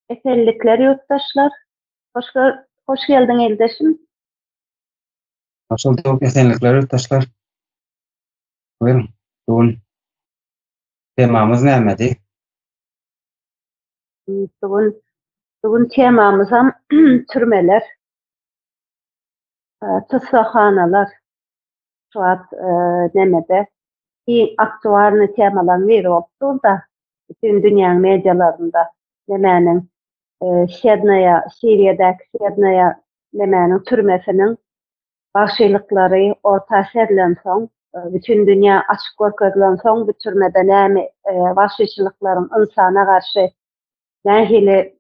Esenlikler ýurtdaşlar. Hoş hoş geldiň ildeşim. Hoş bulduk. Esenlikler ýurtdaşlar. Buyurun. Bu gün temamyz nämedi? Bu gün bu gün temamyzam türmeler. Tussaghanalar. Şu wagt nemede iň aktualny temalaryň biri bolup dur-da, bütin dünýäň medialarynda nemäniň Sednaýa, Siriýadaky Sednaýa nemäniň türmesiniň wagşylyklary orta serilensoň, bütin dünýä açyk görkezilensoň bu türmede näme wagşyçylyklaryň ynsana garşy nähili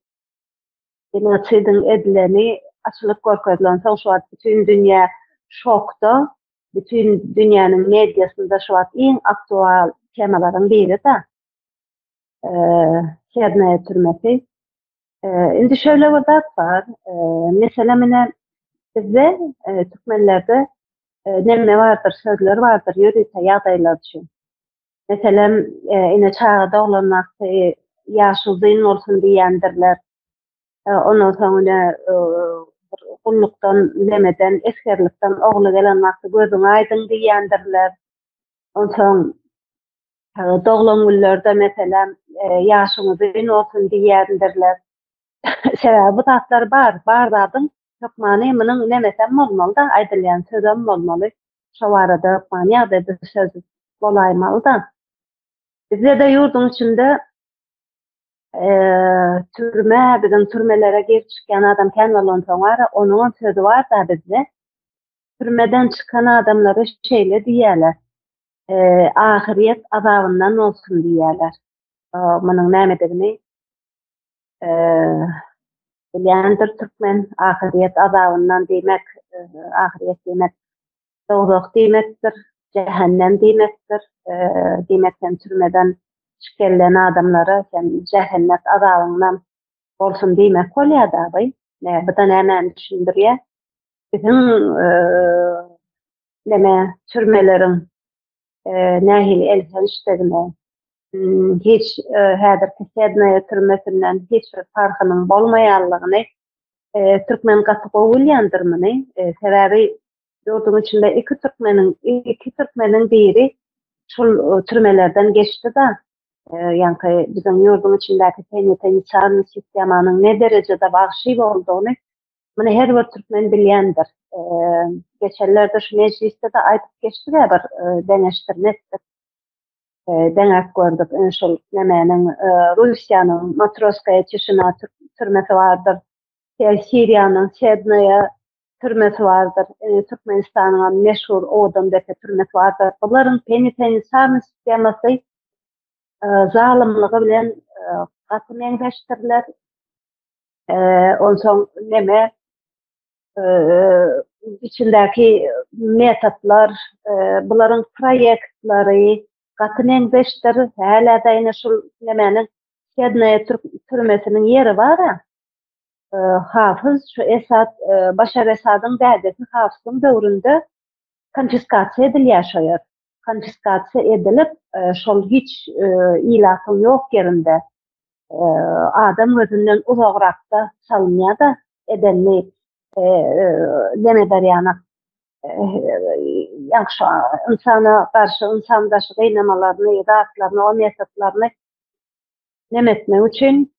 Genosidiň edileni açylyp görkezilensoň şu wagt bütin dünýä şokda, bütin dünýäniň mediasynda şu wagt iň aktual temalaryň biri-de Sednaýa türmesi. Indi şeýle bir zat bar, meselem ine bizde türkmenlerde neme bardyr, sözler bardyr ýörite ýagdaýlar üçin. Meselem, ene çaga doglan wagty ýaşy uzyn bolsun diýýändirler. Ondan soň ine bir gullukdan, nemeden, esgerlikden ogly gelen wagty gözüň aýdyň diýýändirler. Onsoň doglan günlerde meselem, ýaşyň uzyn bolsun diýýändirler. Sebäbi bu zatlar bar. Bar zadyň hökmany munuň nemesem bolmaly-da, aýdylýan sözem bolmaly. Şo barada hökmany ýagdaýda söz bolaýmaly-da. Bizde-de ýurduň içinde türme, biziň türmelere girip çykýan adam kän bolansoň ara, onuňam sözi bar-da bizde. Türmeden çykan adamlara şeýle diýýärler, Ahyrýet azabyndan bolsun diýýärler. Munuň nämedigini bilýändir türkmen ahyrýet azabyndan diýmek, ahyrýet diýmek dowzah diýmekdir, jähennem diýmekdir. Diýmek sen türmeden çykyp gelen adamlara sen jähennet azabyňdan bolsun diýmek bolýar dagy. Bu-da nämäni düşündirýär? Biziň neme türmeleriň nähili elhençdigini, hiç häzirki Sednaýa türmesinden hiç bir parhynyň bolmaýanlygyny türkmen gaty gowy bilýändir muny. Sebäbi ýurduň içinde iki türkmeniň iki türkmeniň biri şul türmelerden geçdi-da. Ýaňky biziň ýurduň içindäki penitensiarnyý sistemanyň ne derejede wagşy boldugyny muny her bir türkmen bilýändir. Geçenlerde şu mejlisde-de aýdyp geçdik-ä bir deňeşdirme etdik. Deňäp gördük. Ine şol nämäniň Russiýanyň Matroskaýa Tişina türmesi bardyr. Siriýanyň Sednaýa türmesi bardyr. Ine Türkmenistanyň hem meşhur Owadandepe türmesi bardyr. Bularyň penitensiarnyý sistemasy zalymlygy bilen gaty meňzeşdirler. Onsoň neme içindäki metodlar, bularyň proýektlary gaty meňzeşdir. Hälä-de ine şul nemäniň Sednaýa türmesiniň ýeri bar-a. Hafyz şu Esad, Başar Esadyň dädesi Hafyzyň döwründe konfiskasiýa edilýär şo ýer. Konfiskasiýa edilip, şol hiç ilatyň ýok ýerinde adam gözünden uzagrakda salynýar-da, edenini neme eder ýanak, ýagşy ynsana garşy ynsan daşy gynamalaryny, zatlaryny, o metodlaryny neme etmek üçin,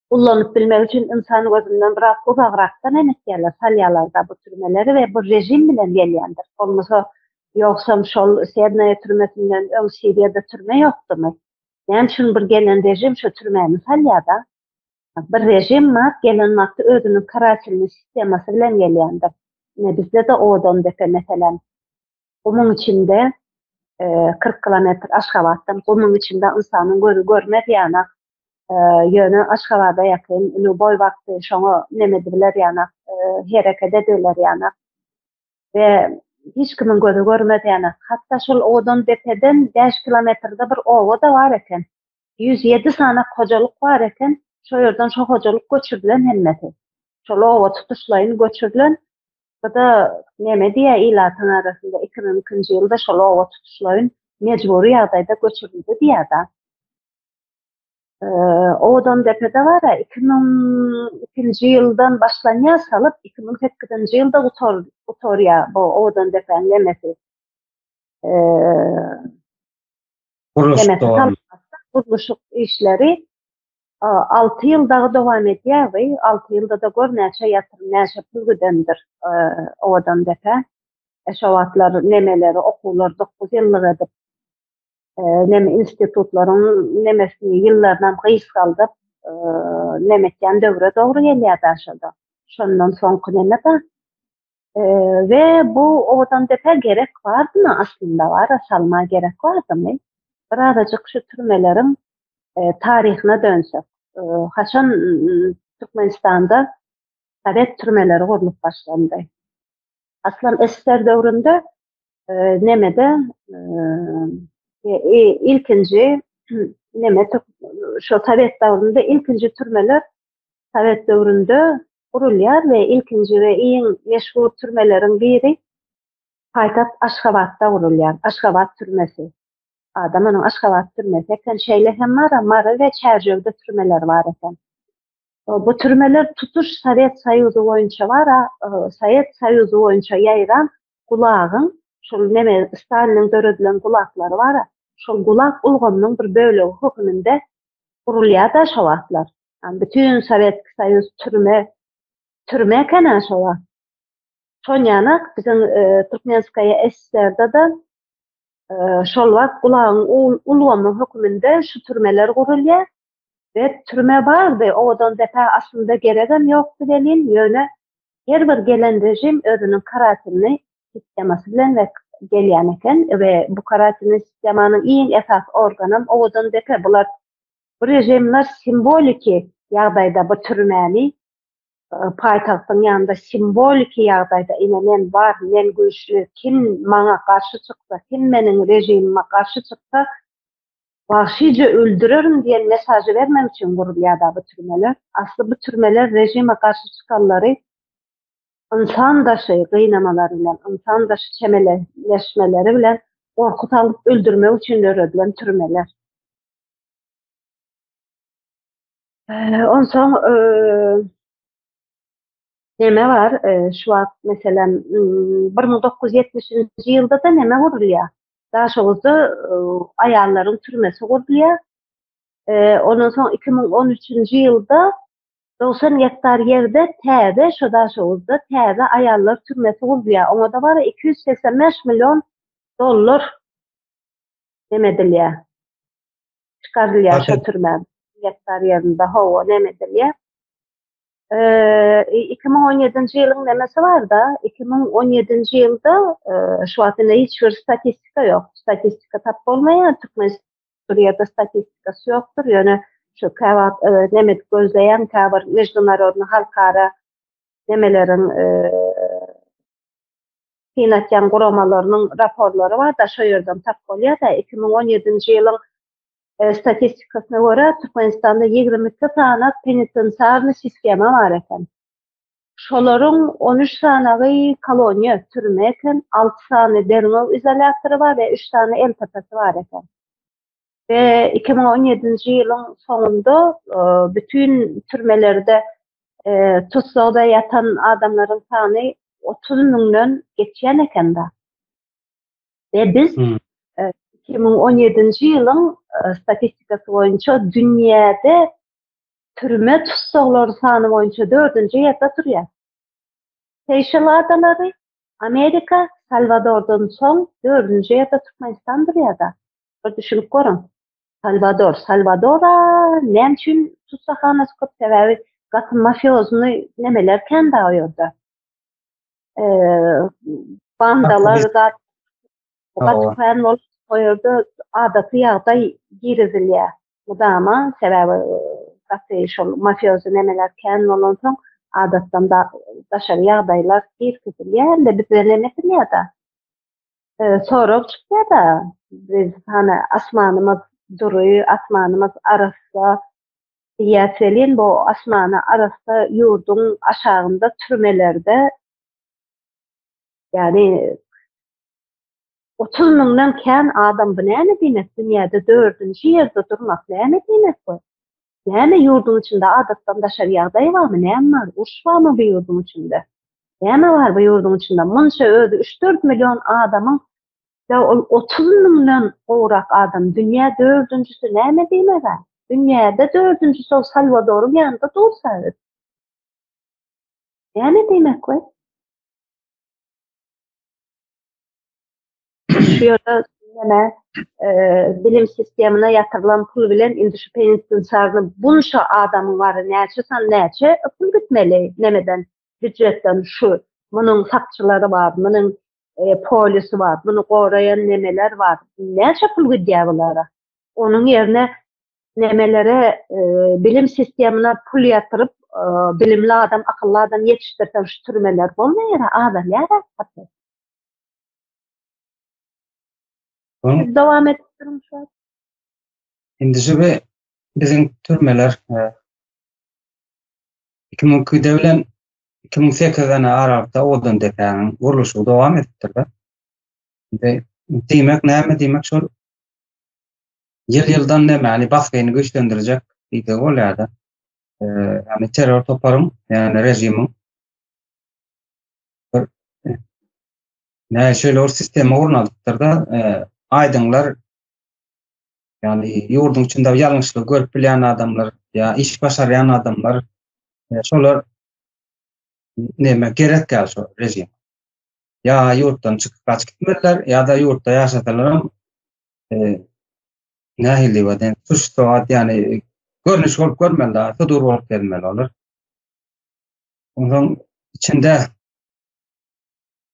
ullanyp bilmek üçin ynsan gözünden biraz uzagrakda neme etýärler, salýarlar-da bu türmeleri we bu režim bilen gelýändir. Bolmasa, ýogsam şol Sednaýa türmesinden öň Siriýada türme ýokdumy? Näme üçin bir gelen režim şo türmäni salýar-da? Bir režim bar, gelen wagty özüniň karatelnyý sistemasy bilen gelýändir. Ine bizde-de Owadandepe meselem. Gumuň içinde 40 kilometr Aşgabatdan gumuň içinde ynsanyň gözi görmez ýanak. Ýöne Aşgabada ýakyn lýuboý wagty şoňa neme edibiler ýanak, hereket edibiler ýanak. We hiç kimiň gözi görmez ýanak. Hatda şol Owadandepeden 5 kilometrde bir oba-da bar eken. 107 sany hojalyk bar eken, şo ýerden şo hojalyk göçürilen hemmesi. Şol oba tutuşlaýyn göçürilen. Bu-da neme diýýär ilatyň arasynda 2002-nji ýylda şol oba tutuşlaýyn mejbury ýagdaýda göçürildi diýýär-da. Owadandepede bar-a, 2002-nji ýyldan başlanýar salyp, 2008-nji ýylda gutarýar bu Owadandepäň nemesi. Gurluşyk dowam. Gurluşyk işleri 6 ýyl dagy dowam edýär we 6 ýylda-da gör näçe ýatyrym, näçe pul gidendir Owadandepä. Şo wagtlar nemeleri, okuwlar 9 ýyllyk edip, neme institutlaryň nemesini ýyllarynam gysgaldyp neme etýän döwre dogry gelýär-dä şo-da. Şondan soňky neme-de. We bu Owadandepä gerek bardymy aslynda bar-a salma gerek bardymy? Birazajyk şu türmeleriň taryhyna dönsek. Haçan Türkmenistanda sowet türmeleri gurlup başlandy? Aslam SSR döwründe nemede ilkinji neme şo sowet döwründe ilkinji türmeler sowet döwründe gurulýar we ilkinji we iň meşhur türmeleriň biri paýtagt Aşgabatda gurulýar. Aşgabat türmesi. Adam onuň Aşgabat türmesi eken. Şeýle hem bar, Mary we Çärjewde türmeler bar eken. Bu türmeler tutuş Sowet Soýuzy boýunça bar, Sowet Soýuzy boýunça ýaýran Gulagyň, şol neme Staliniň döredilen gulaklary bar-a, şol gulag ulgamynyň bir bölegi höküminde gurulýar-da şo wagtlar. Ýagny bütin Sowetki Soýuz türme, türme eken-ä şo wagt. Şon ýanak biziň Türkmenskaýa SSR-de-de şol wagt gulagyň ulgamy höküminde şu türmeler gurulýar. We türme bardy, Owadandepä aslynda geregem ýokdy welin, ýöne her bir gelen režim özüniň karatilnyý sistemasy bilen we gelýän eken we bu karatilnyý sistemanyň iň esasy organam Owadandepe. Bular bu režimler simwoliki ýagdaýda bu türmäni paýtagtyň ýanynda simwoliki ýagdaýda ine men bar, men güýçli, kim maňa garşy çyksa, kim meniň režimime garşy çyksa Wagşyja öldürerin diýen mesažy bermek üçin gurulýar-da bu türmeler. Asly bu türmeler režime garşy çykanlary ynsan daşy gynamalary bilen, ynsan daşy çemeleşmeleri bilen gorky salyp öldürmek üçin döredilen türmeler. Onsoň neme bar, şu wagt meselem 1970-nji ýylda-da neme gurulýar? Daşoguzda aýallaryň türmesi gurulýar. Ondan soň 2013-nji ýylda 90 gektar ýerde täze şo Daşoguzda täze aýallar türmesi gurulýar. Oňa-da bar 285 million dollar neme edilýär. Çykarylýar şo türmä. Gektar ýerinde hawa neme edilýär. 2017-nji ýylyň nemesi bar-da, 2017-nji ýylda şu wagt indi hiç bir statistika ýok. Statistika tap bolmaýar, türkmen bir ýerde statistikasy ýokdur, ýöne şu käwagt neme edip gözleýän käbir meždunarodny halkara nemeleriň syn atýan guramalarynyň raporlary bar-da, şo ýerden tap bolýar-da, 2017-nji ýylyň Statistikasyna görä, Türkmenistanda 22 sany penitensiarnyý sistema bar eken. Şolaryň 13 sanagy koloniýa, türme eken, 6 sany derňew izolýatory bar we 3 sany LTP-si bar eken. We 2017-nji ýylyň soňunda bütin türmelerde tussagda ýatan adamlaryň sany 30 müňden geçýän eken-de. We biz 2017-nji ýylyň statistikasy boýunça dünýäde türme tussaglary sany boýunça dördünji ýerde durýar. Seýşel adalary, Amerika, Salwadordan soň dördünji ýerde Türkmenistan durýar-da. Bir düşünip görüň. Salwador, Salwadora näme üçin tussaghanasy köp? Sebäbi gaty mafiozny nemeler kän-da o ýerde. Bandalar zat gaty kän bolup o ýerde adaty ýagdaý girizilýär mydama sebäbi gaty şol mafiozy nemeler kän bolansoň adatdan daşary ýagdaýlar girkizilýär indi bizde neme edilýär-da sorag çykýar-da biz hany asmanymyz dury asmanymyz arassa Diýýäs welin bu asmany arassa ýurduň aşagynda türmelerde ýagny 30 müňden kän adam bu näme diýmek dünýäde dördünji ýerde durmak näme diýmek bu? Näme ýurduň içinde adatdan daşary ýagdaý barmy, näme bar, uruş barmy bu ýurduň içinde? Näme bar bu ýurduň içinde? Munça özi üç-dört million adamyň ýa ol 30 müňden gowrak adam dünýä dördünjisi näme diýmek-ä? Dünýäde dördünjisi ol Salwadoryň ýanynda dursa biz. Näme diýmek we? Şu ýerde näme bilim sistemine ýatyrylan pul bilen indi şu penitensiarny bunça adamyň bary näçe san näçe pul gitmeli nemeden býujetden şu munuň sakçylary bar munuň polisi bar muny goraýan nemeler bar näçe pul gidýär bulara onuň ýerine nemelere bilim sistemine pul ýatyryp bilimli adam akylly adam ýetişdirseň şu türmeler bolmaýar azalýar hatda. Siz dowam edip duruň şu wagt. Indi şu bir biziň türmeler 2002-de bilen 2008-den aralykda Owadan depäniň gurluşygy dowam edipdir-de. Indi diýmek näme diýmek şol ýyl-ýyldan näme basgyny güýçlendirjek diýdigi bolýar-da. Ýagny terror toparyň, ýagny režimiň bir Näme şeýle bir sistema gurnalypdyr-da, aýdyňlar, ýagny ýurduň içinde ýalňyşlygy görüp bilýän adamlar, ýa iş başarýan adamlar, şolar näme gerek ýaly şo režim. Ýa ýurtdan çykyp gaçyp gitmeliler, ýa-da ýurtda ýaşasalar hem nähili diýip aýdaýyn, suçsowat, ýagny görnüş bolup görmeli, sudur bolup gezmeli olar. Onsoň içinde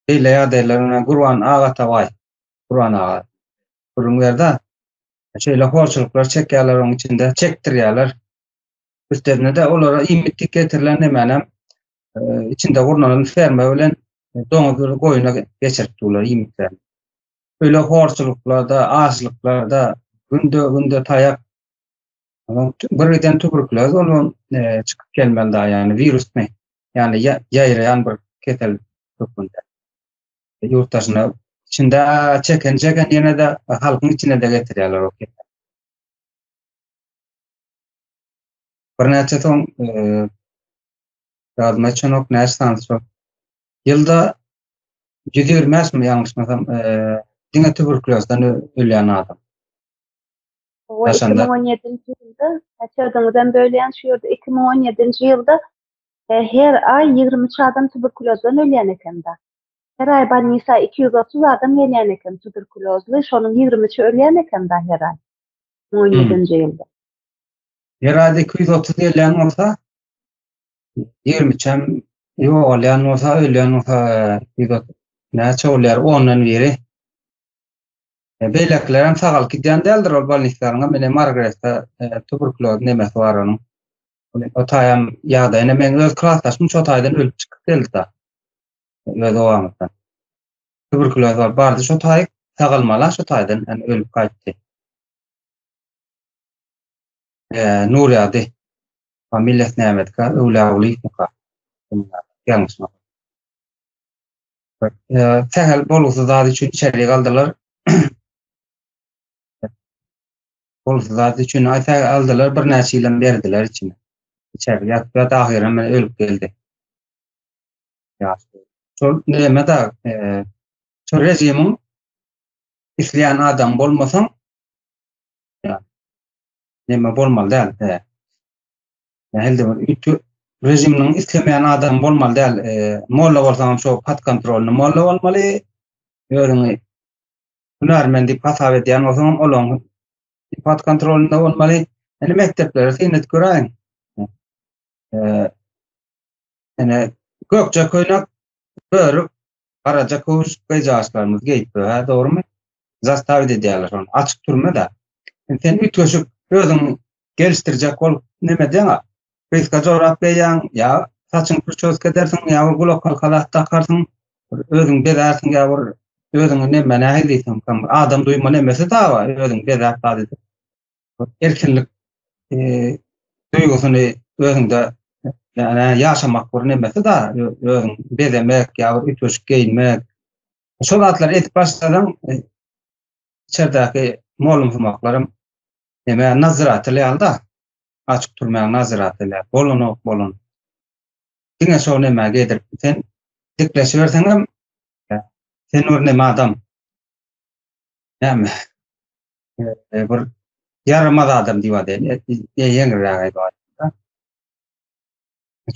beýle ýagdaýlar bilen Gurban aga Atabaý, Gurban aga gürrüň berdi. Şeýle horçulyklar çekýärler onuň içinde, çekdirýärler. Üstesine-de olara iýmit getirilen nemänem e, içinde gurnalan ferma bilen doňuz goýuna geçirip durlar iýmitlerini. Öyle horçulyklarda, açlyklarda günde-günde taýak bir giden tuberkuloz ol e, çykyp gelmeli da ýagny wirusmy ýagny ýaýraýan bir kesel hökmünde. Ýurt daşyna içinde çeken çeken ýene de halkyň içine de getirýärler o kesel. Birnäçe soň e, ýadyma çenok näçe sany şol. Ýylda 125 mi ýalňyşmasam e, diňe tuberkulozdan ölýän adam. O 2017-nji ýylda, sözüňizden bölýän şu ýerde 2017-nji ýylda e, her aý 23 adam tuberkulozdan ölýän eken-da. Her aý bolnisa 230 adam gelýän eken tuberkulozly, şonuň 23-i ölýän eken-da her aý. 2017-nji ýylda. Her aýda 230 gelýän bolsa, 23-em ýogalýan bolsa, ölýän bolsa, 230 näçe bolýar? Ondan biri. E, beýlekiler hem sagalyp gidýän däldir ol bolnislaryň hem ine Margaretde e, tuberkuloz nemesi bar onuň. O taýam ýagdaýyna men öz klasdaşym şo taýdan ölüp çykyp geldi da. Öz obamyzdan. Tuberkuloz bar, bardy şo taý sagalmaly şo taýdan yani ölüp gaýtdy. E, Nurýady. Familiýasy nämedik-a? Öwlägulyýewmika? Ýalňyşmasam. Sähel bolgusyz zat üçin içeri aldylar. Bolgusyz zat üçin aý aldylar, birnäçe ýylam berdiler içine. İçeri ýatyp ýat ahyrym ölüp geldi. Ýaş. Şol näme da, şol režimiň isleýän adam bolmasaň, ýa näme bolmaly däl. Nähili bir üýtge režiminiň islemeýän adam bolmaly däl. E, molla bolsaňam şo pod kontrolyny molla bolmaly. Özüňi hünärmen diýip hasap edýän bolsaňam olaň pod kontrolynda bolmaly. Ýani mekdeplere syn edip göräýiň. E, ene gökje köýnek, börük, garaja köwüş gyzjagaçlarymyz geýip, hä, dogrumy? Zastavit edýärler şony. Açyk türme-de. Sen üýtgeşik özüň gelişdirjek bolup neme edýäň-a? Gysga jorap geýýäň, ýa saçyňy prçoska edersiň, ýa bir gulak halka zat dakarsyň, bir özüňi bezärsiň, ýa bir özüňi neme nähili diýsem, adam duýma nemesi da bar, özüňi bezäp zat edip. Erkinlik e, duýgusyny özüňde ýa ýaşamak bir nemesi da, özüň bezemek, ýa bir üýtgeşik geýinmek. Şol zatlary edip başlasaň, e, içerdäki mollumsumaklaram Neme naziratel ýaly-da. Açyk türmäň nazirateli. Bolanok bolan. Diňe şo nämä geýdirip sen dikleşiberseňem sen bir neme adam. Näme? Bir ýaramaz adam diýip aýdaýyn. Ýeňilräk aýdyp aýdaýyn.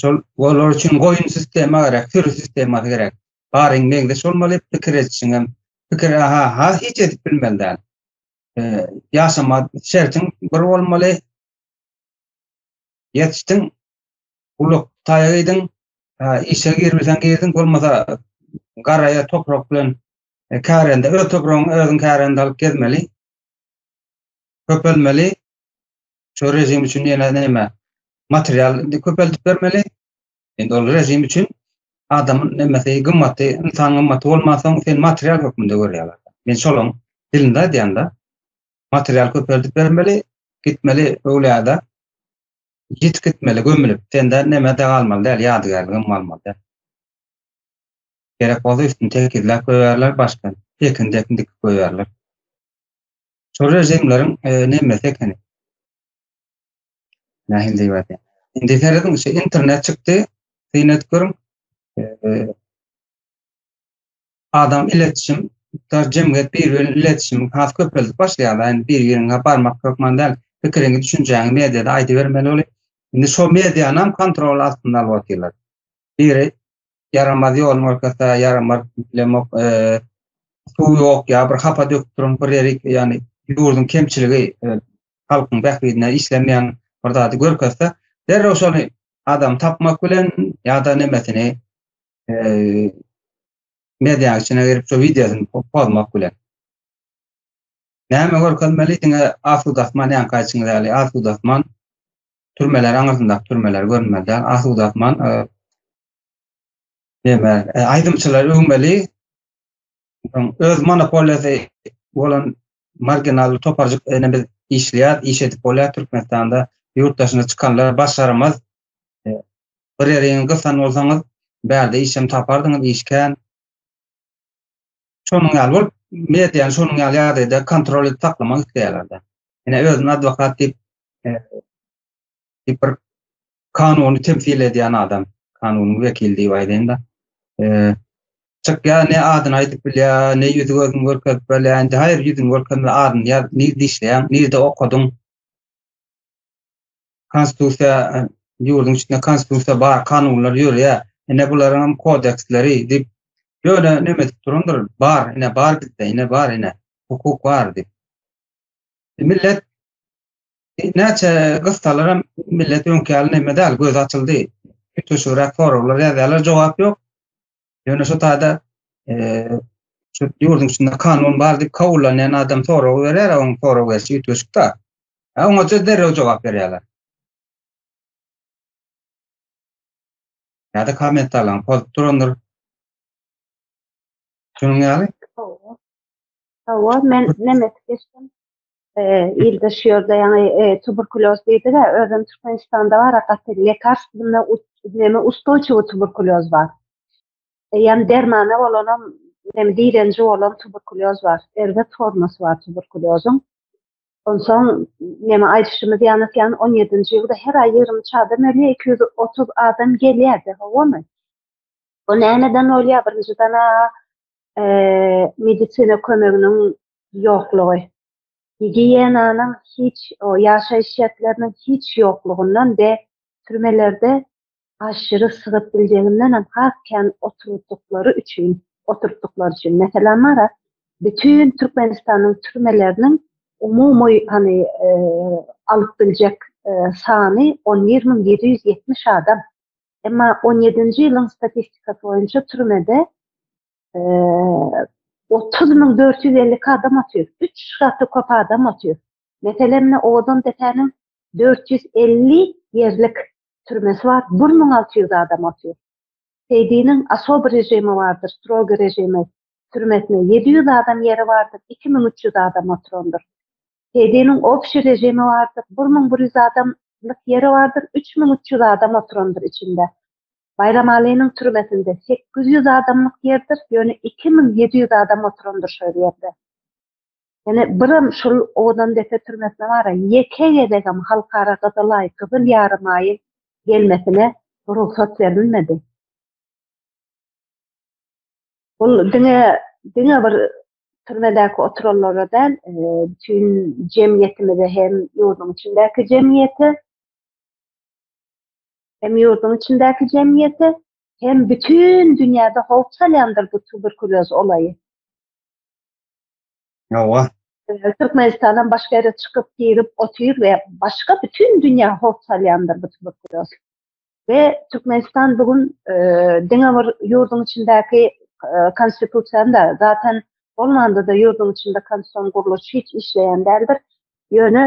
Şol olar üçin goýun sistema gerek, sürü sistemasy gerek. Baryň meňzeş bolmaly, pikir edişiňem, pikir aha, ha hiç edip bilmeli däl. Ýaşama şertiň bir bolmaly. Ýetişdiň, Gulluk taýak iýdiň, işe girmeseň girdiň, bolmasa garaýa toprak bilen kärende, öz topragyňy özüň kärende alyp gezmeli. Köpelmeli. Şu rejim üçin ýene näme? Material köpeldip bermeli. Indi ol rejim üçin adamyň nemesi gymmaty, ynsan gymmaty bolmansoň sen material hökmünde görýärler. Men şolaň dilinde aýdýan-da. Material köpeldip bermeli, gitmeli öwlüýada. Ýitip gitmeli, gömülip. Sende neme-de galmaly däl, ýadygärligem galmaly däl. Gerek bolsa üstüni tekizläp goýarlar, başga ekin-dekin dikip goýarlar. Şol režimleriň nemesi ekeni. Nähili diýip aýdaýyn. Indi serediň, şu internet çykdy, syn edip görüň. Adam iletişim, jemgyýet bir-birine iletişimi has köpeldip başlaýarlar. Indi bir-biriňe barmak hökman däl. Pikiriňi, düşünjäňi mediada aýdybermeli bolýar. Indi şo medianam kontrol astynda alyp otyrlar. Biri ýaramaz ýoluny görkezse, ýaramaz bilemok, suw ýok ýa bir hapa döküp duran bir ýeri, ýagny ýurduň kemçiligi, halkyň bähbidine işlemeýän bir zady görkezse, derrew şony adam tapmak bilen ýa-da nemesini medianyň içine girip şu wideosyny pozmak bilen. Näme görkezmeli? Diňe asuda asman ýaňky aýtşyňyz ýaly asuda asman türmeler aňyrsyndaky türmeler görünmeli däl. Asuda asman näme aýdymçylar öwmeli. Öz monopoliýasy bolan marginal toparjyk ene biz işleýär, iş edip bolýar Türkmenistanda. Ýurt daşyna çykanlar başaramaz. Bir ýeriňi gysan bolsaňyz, bärde işem tapardyňyz, iş kän. Şonuň ýaly bolup, mediany şonuň ýaly ýagdaýda kontrol edip saklamak isleýärler-de. Ine özüni adwokat diýip, diýip bir kanuny temsil edýän adam, kanunyň wekili diýip aýdaýyn-da. Çykýar, ne adyny aýdyp bilýär, ne ýüzi gözüni görkezip bilýär. Indi haýyr ýüzüni görkezme, adyny ýaz, nirde işleýäň, nirde okadyň? Konstitusiýa ýurduň içinde konstitusiýa bar, kanunlar ýörýär. Ine bularyň hem kodeksleri diýip ýöne neme edip durandyr, bar, ine bar bizde, ine bar, ine hukuk bar diýip. Millet näçe gyssalar hem millet öňki ýaly neme däl, gözi açyldy. Üýtgeşigräk soraglar ýazýarlar, jogap ýok. Ýöne şu taýda şu ýurduň içinde kanun bar diýip kabullanýan adam sorag berýär, onuň sorag berşi üýtgeşik-de. Oňa derrew jogap berýärler. Ýa-da kommentariýalaryny pozup durandyr. Şunuň ýaly. Hawa, men neme etip geçdim. Ilde şu ýerde ýaňy tuberkulýoz diýdik-ä, özem Türkmenistanda bar-a gaty lekarstwna neme ustoýçiwy tuberkulýoz bar. Ýa dermana bolanam, neme direnji bolan tuberkulýoz bar. Erbet formasy bar tuberkulýozyň. Onsoň neme aýdyşymyz ýaly ýan 17-nji ýylda her aý 23 adam ölýär, 230 adam gelýärdi, howamy? Bu nämeden bolýar? Birinjiden-ä medisina kömeginiň ýoklugy. Gigiýenanyň hiç, o ýaşaýyş şertleriniň hiç ýoklugyndan we türmelerde aşyry sygyp biljeginden hem has kän oturtdyklary üçin, oturtdyklary üçin. Meselem, mara bütin Türkmenistanyň türmeleriniň umumy hany alyp biljek sany 11770 adam. Emma 17-nji ýylyň statistikasy boýunça türmede 30452 adam otyr. Üç gaty köp adam otyr. Meselem, ine Owadandepäniň 450 ýerlik türmesi bar, 1600 adam otyr. Seýdiniň osoby režimi bardyr, strogiý režimi türmesine 700 adam ýeri bardyr, 2300 adam oturandyr. Seýdiniň obşi režimi bardyr, 1100 adamlyk ýeri bardyr, 3300 adam oturandyr içinde. Baýramalynyň türmesinde 800 adamlyk ýerdir, ýöne 2700 adam oturandyr şol ýerde. Ýöne birem şul Owadandepe türmesine bara ýeke gezegem Halkara Gyzyl Aý, Gyzyl Ýarymaýyň gelmesine rugsat berilmedi. Bul diňe diňe bir türmedäki oturanlara däl, bütin jemgyýetimize hem ýurduň içindäki jemgyýete hem ýurduň içindäki jemgyýete hem bütin dünýäde howp salýandyr bu tuberkulýoz olaýy. Hawa. Türkmenistandan başga ýere çykyp girip otyr we başga bütin dünýä howp salýandyr bu tuberkulýoz. We Türkmenistan bu gün diňe bir ýurduň içindäki konstitusiýany da zaten bolmanda-da ýurduň içinde konstitusion gurluş hiç işleýän däldir. Ýöne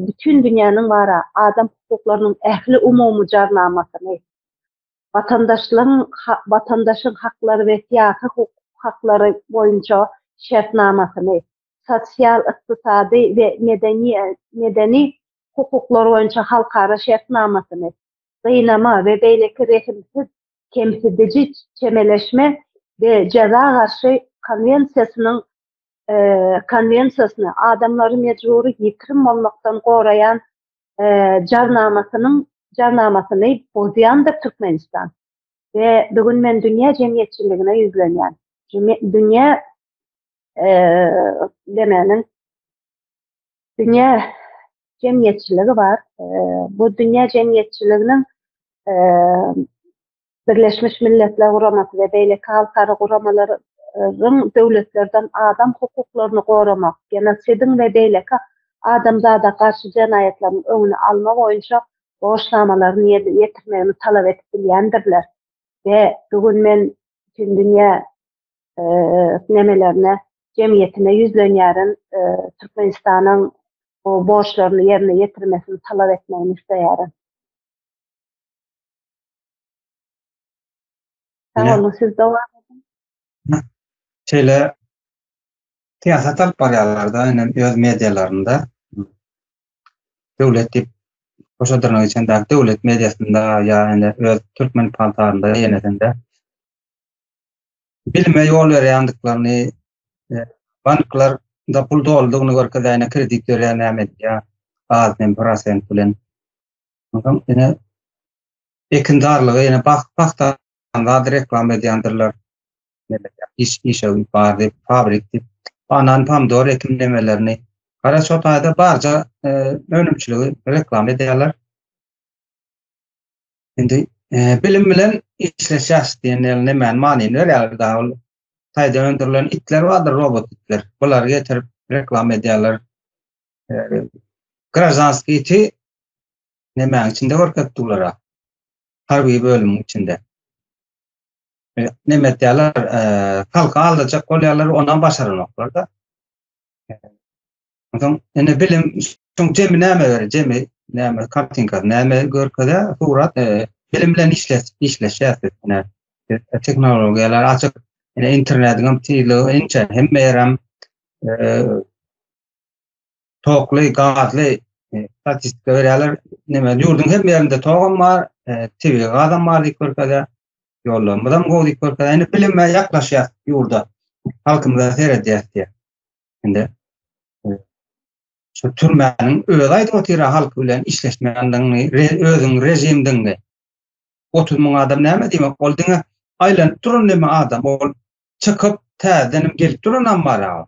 bütin dünýäniň bara adam hukuklarynyň ähli umumy jarnamasyny, watandaşlygyň watandaşyň haklary we syýasy haklary boýunça şertnamasyny, sosial, ykdysady we medeni medeni hukuklar boýunça halkara şertnamasyny, gynama we beýleki rehimsiz, kemsidiji çemeleşme we jeza garşy konwensiýasynyň konwensiýasyny, adamlary mejbury ýitirim bolmakdan goraýan jarnamasynyň jarnamasyny bozýandyr Türkmenistan. We bu gün men dünýä jemgyýetçiligine ýüzlenýän. Dünýä demeniň dünýä jemgyýetçiligi bar. Bu dünýä jemgyýetçiliginiň Birleşmiş Milletler Guramasy we beýleki halkara guramalaryň döwletlerden adam hukuklaryny goramak, genosidiň we beýleki adamzada garşy jenaýatlaryň öňüni alma boýunça borçnamalaryny ýerine ýetirmegini talap edip bilýändirler we bu gün men bütindünýä nemelerine, jemgyýetine ýüzlenýärin, Türkmenistanyň bu borçlaryny ýerine ýetirmesini talap etmegini isleýärin. Sag boluň, siz dowam ediň. Şeýle syýasat alyp barýarlar-da, ine öz medialarynda. Döwlet diýip goşa dyrnak içindäki döwlet mediasynda ýa ine öz türkmen paltarynda ýenesinde bilime ýol berýändiklerini, e, banklarda pul doludygyny görkezýär, ine kredit berýär, näme edýär, az nem prosent bilen. Onsoň ine ekindarlygy ýene pagta zady reklama edýändirler. Iş işe bar diýip, fabrik diýip, banan, pomidor ekim nemelerini. Gara şo taýda barja e, önümçiligi reklama edýärler. Indi e, bilim bilen işleşýäs diýen ýaly nämäni manyny berýärler daha ol taýda öndürilen itler bardyr, robot itler. Bulary getirip reklama edýärler. E, graždanskiý iti Nemäň içinde görkezip durlar-a? Harby bölümiň içinde. E, neme etýärler, e, halky aldajak bolýarlar, onam başaranoklar-da. E, onsoň ine bilim, şoň jemi näme berer, jemi näme, kartinkasy näme görkezýär, surat, e, bilim bilen işleş, işleşýäs biz. Ine, tehnologiýalar açyk, ine internetiň hem tizligi inçe, hemme ýerem e, tokly, gazly e, statistika berýärler. Neme, ýurduň hemme ýerinde togam bar, e, tebigy gazam bar diýip görkezýär. Ýollarymyzam gowy diýip görkezýär. Indi bilime ýaklaşýar ýurda. Halkymyza seredýär diýýär. Indi e, şu türmäniň özi aýdyp otyr halk bilen işleşmändigini, re, özüň režimdigini. 30 müň adam näme diýmek? Ol diňe aýlanyp duran neme adam. Ol çykyp täzeden gelip duran am bar.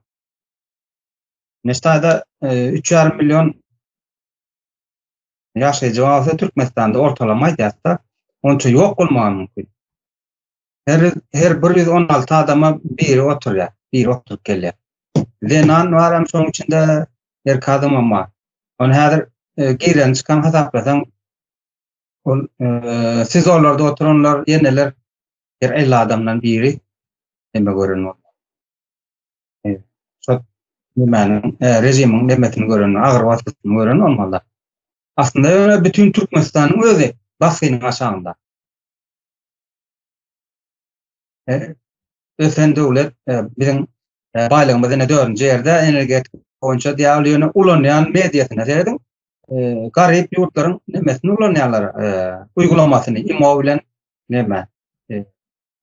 Neştada 3,5 million ýaşaýjy bolsa Türkmenistanda ortalama aýdýarsa, onça ýok bolmagy mümkin. Her her 116 adama biri oturýar, biri oturyp gelýär. Zenan bar hem şonuň içinde erkek adam hem bar. Ony häzir e, giren çykan hasaplasaň ol e, SIZO-larda oturanlar ýeneler bir 50 adamdan biri neme gören bolýar. Şo nämäniň, e, režimiň nemesini gören, agyr basgysyny gören bolmaly. Aslynda ýöne bütün Türkmenistanyň özi basgynyň aşagynda. E, ösen döwlet e, biziň e, baýlygymyz ine dördünji ýerde energetika boýunça diýýär, ýöne ulanýan mediasyna serediň. E, garyp ýurtlaryň nemesini ulanýarlar, e, uygulamasyny IMO bilen neme, e,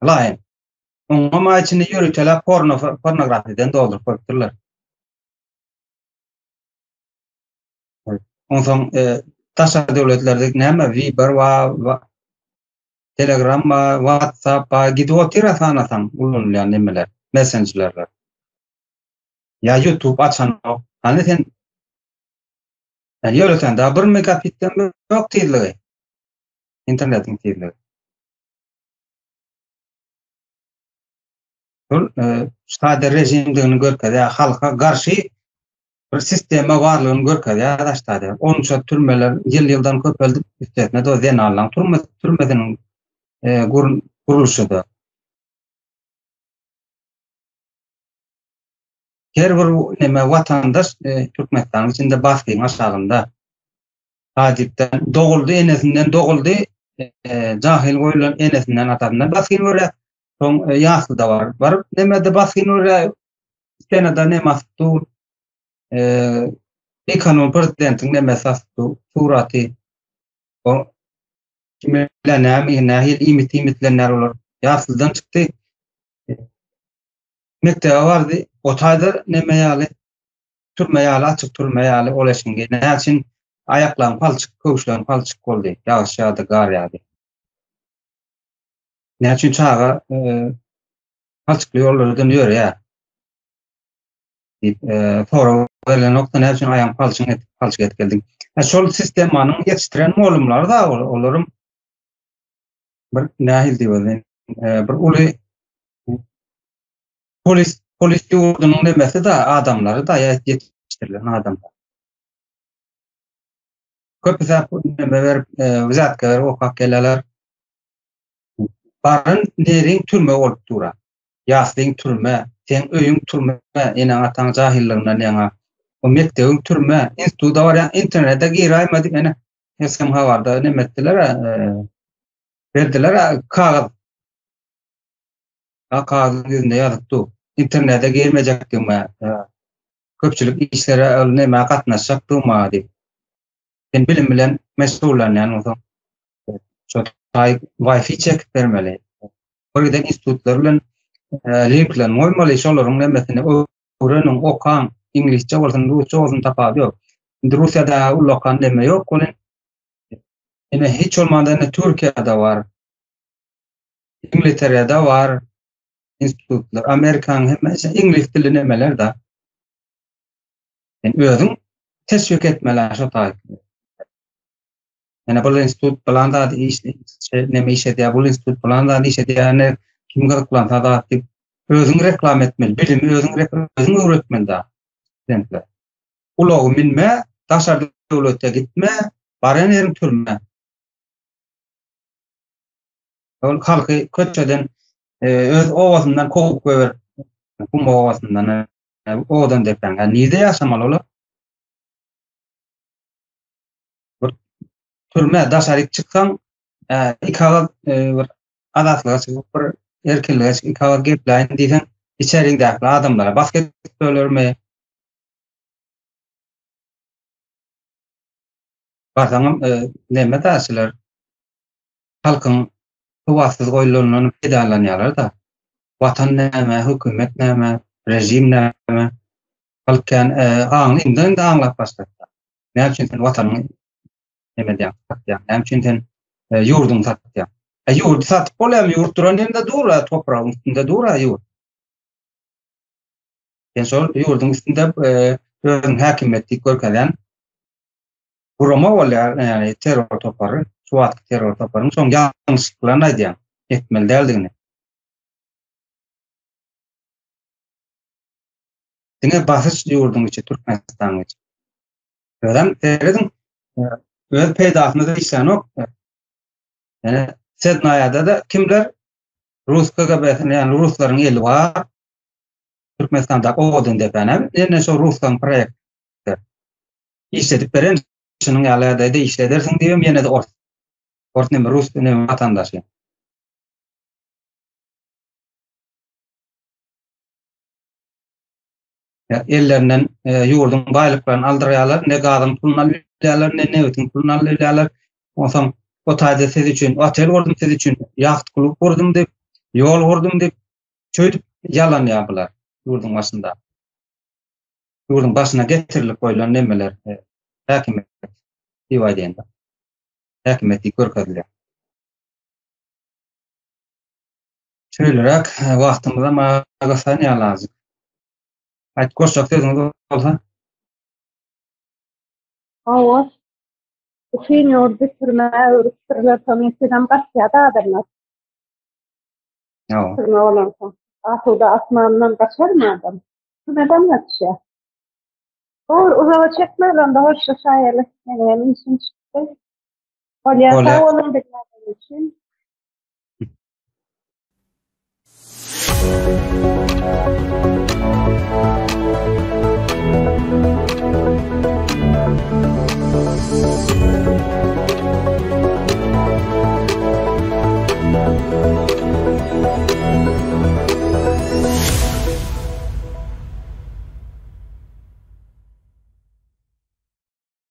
Line. Oňa maý içini ýöriteläp porno pornografiýadan dolduryp goýupdyrlar. Onsoň e, daşary döwletlerde näme Viber bar, Telegram bar, WhatsApp bar, gidip otyr sanasaň ulanylýan nemeler, messenjerler. Ýa YouTube açanok. Hany sen Yani ýöresen daha 1 megabitden ýok tizligi. Internetiň tizligi. Şol e, sade rejimdigini görkezýär. Halka garşy bir sistema barlygyny görkezýär daşda. Onça türmeler ýyl-ýyldan köpeldip, üstesine de zenanlaryň türme, türmesiniň e, gurluşy-da. Her bir neme watandaş e, Türkmenistanyň içinde basgyň aşagynda. Hadipden doguldy, enesinden doguldy, e, jahil goýulan enesinden atasyndan basgyn görýär. Soň e, ýaslyda bar. Baryp nemede basgyn görýär. Senada neme asyp dur. E, Ekonom prezidentiň nemesi asyp dur. Suraty. O kim bilen näme, nähili iýmit iýmitlenýär olar. Ýaslydan çykdy. Mekdebe bardy. O taýda neme ýaly türme ýaly, açyk türme ýaly ol eşiňgi. Näme üçin aýaklaryň palçyk, köwüşleriň palçyk boldy. Ýagyş ýagdy, gar ýagdy. Näme üçin çaga e, palçykly ýollardan ýörýär? diýip, e, sorag berlenokda näme üçin aýagyň palçyk etip, palçyk etip geldiň? E, şol sistemanyň ýetişdiren molumlary da olaryň bir nähili diýip, e, bir uly polis polis ýurdunyň nemesi da adamlary da ýetişdirilen adamlar. Köpüsi neme berip, e, wzatka berip okap gelýärler. Baran neriň türme bolup dura. Ýaslyň türme, seň öýüň türme, eneň ataň jahillygyndan ýaňa. O mekdebiň türme, instituta barýaň, internete giräýme diýip ene SM habarda neme etdiler, e, berdiler kagyz. A kagyzyň ýüzünde ýazyp dur. Internete girmejekdigime, e, köpçülik işlere ol nämä gatnaşjakdygyma diýip. Sen bilim bilen meşgullanýan bolsaň, şo taý Wi-Fi çekip bermeli. Bir giden institutlar bilen e, linklerini goýmaly, şolaryň nemesini öwreniň, okaň, iňlisçe bolsun, rusça bolsun tapawudy ýok. Indi Russiýada ullakan neme ýok welin, ine hiç bolmanda ine Türkiýede bar. Ingilterede bar institutlar, Amerikanyň hemme iňlis dilli nemeler da. Sen özüň teşwik etmeli şo taý. Ýene bu institut bilan zat iş neme iş edýär, bu institut bilan zat iş edýär, ýene kim gyzyklansa zat diýip özüň reklam etmeli, bilimi özüň özüň öwretmeli da studentler. Ulagy minme, daşary döwlete gitme, baran ýeriň türme. Ol halky köçeden e, öz obasyndan kowup goýberip, gum obasyndan owadan depäň. Ýa nirde ýaşamaly olar? Bir türme daşaryk çyksaň, e, iki agyz e, bir azatlyga çykyp bir erkinlige çykyp iki agyz gepläýin diýseň, içeriňdäki adamlara bask edip bölermi? Barsaňam e, neme daşylar halkyň sowatsyz goýulanyndan peýdalanýarlar-da. Watan näme, hökümet näme, režim näme? Halk kän e, aňly indi-indi aňlap başlady. Näme üçin sen watanyňy neme edýäň, satýaň? Näme üçin sen e, ýurduňy satýaň? E, ýurdy satyp bolýarmy? Ýurt duran ýerinde dur, topragyň üstünde dur, ýurt. Sen şol ýurduň üstünde e, özüň häkimiýet diýip görkezýän gurama bolýar, ýagny terror topary, şu wagtky terror toparyň şoň ýalňyşlyklaryny aýdýan, etmeli däldigini. Diňe basyş ýurduň içi, Türkmenistanyň içi. Özem serediň, e, öz peýdasyna da işlänok. Ýani Sednaýada da kimler Rus KGB-sini, ýagny ruslaryň eli bar. Türkmenistanda owadan depäne, ýene şo ruslaryň proýekti. Işledip beren şunuň ýaly ýagdaýda işledersiň diýibem ýene-de ors. Ors neme rus neme watandaşy. Ellerinden e, ýurduň baýlyklaryny aldyrýarlar, ne gazyň puluny alyp bilýärler, ne nebitiň puluny alyp bilýärler. Onsoň o taýda siz üçin otel gurdum, siz üçin ýaht klub gurdum diýip, ýol gurdum diýip, şeýdip ýalanýar bular ýurduň başynda. Ýurduň başyna getirilip goýlan nemeler, e, häkimiýet. Diýip aýdaýyn-da. Häkimiýet diýip görkezilýär. Şeýleräk wagtymyzam gysgan ýaly azajyk. Aýt goşjak sözüňiz bolsa. Hawa. Bütin ýurdy türmä öwrüpdirler, soň ýetizem gaçýar-da adamlar. Hawa. Türme bolansoň. Asuda asmandan gaçarmy adam? Türmeden gaçýar. Bor, uzaga çekmez onda hoşlaşaýaly. Meniň hem işim çykdy. Bolýar, sag boluň diňläniňiz üçin.